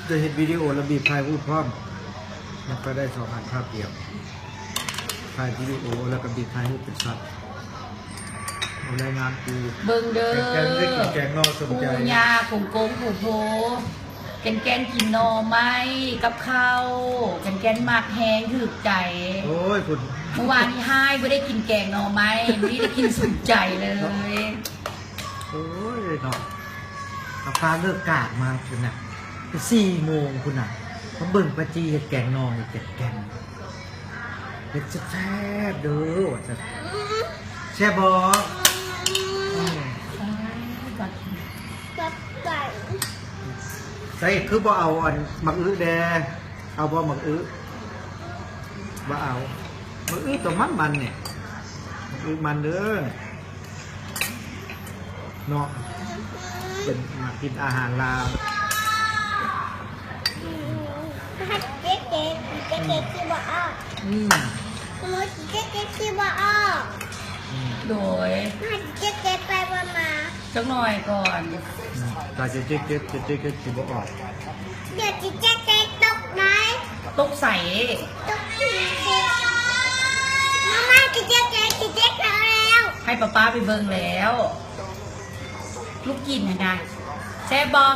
ຈະເຮັດວິດີໂອແລ້ວບີບຖ່າຍຮູບພ້ອມ ມັນກໍໄດ້ສອງອັນພາບດຽວ ຖ່າຍວິດີໂອແລ້ວກໍບີບຖ່າຍຮູບເປັນຊັດ ເອົາແລງງານກູ ເບິ່ງເດີ ແກງ ໄດ້ກິນແກງໜໍ່ສົມໃຈ ປູ່ຍ່າກົງໆ ປູ່ໂພ ແກ່ນໆ ກິນໜໍ່ໄມ້ກັບເຂົ້າ ແກ່ນໆ ມັກແຮງຖືກໃຈ ໂອ້ຍ ພຸ້ນ ມື້ວານນີ້ຮ້າຍ ບໍ່ໄດ້ກິນແກງໜໍ່ໄມ້ ມື້ນີ້ໄດ້ກິນສົມໃຈເລີຍ ໂອ້ຍເນາະ ກະຟ້າວເລີກການມາພຸ້ນນະ ໄປສີ່ໂມງພຸ້ນນະ ມາເບິ່ງປ້າຈີ່ເຮັດແກງໜໍ່ໃຫ້ແກ່ນໆ ເຮັດແຊບໆ ເດີ ວ່າຊັ້ນ ແຊບບໍ່? ອືມ ໃສ່ຄືບໍ່ເອົາອັນໝາກອຶແດ່? ເອົາບໍ່ໝາກອຶ? ບໍ່ເອົາ ໝາກອຶໂຕມັນໆ ນີ້ ໝາກອຶມັນເດີ ເນາະ ເປັນ ມາກິນອາຫານລາວ ເຈັບໆ ເຈັບໆ ຊິບໍ່ອອກ ອືມ ເຈັບໆ ຊິບໍ່ອອກ ອືມ ໂດຍ ເຈັບໆ ໄປບໍ່ມາ ຈັກໜ້ອຍກ່ອນ ອືມ ຖ້າຊິເຈັບໆ ຊິບໍ່ອອກ ດຽວຊິເຈັບໆ ຕົກໄດ້ ຕົກໃສ? ຕົກ ມາ ຊິເຈັບ ຊິເຈັບແລ້ວ ໃຫ້ປ້າໆ ໄປເບິ່ງແລ້ວ ລູກກິນຫັ້ນນະ ແຊບບໍ່?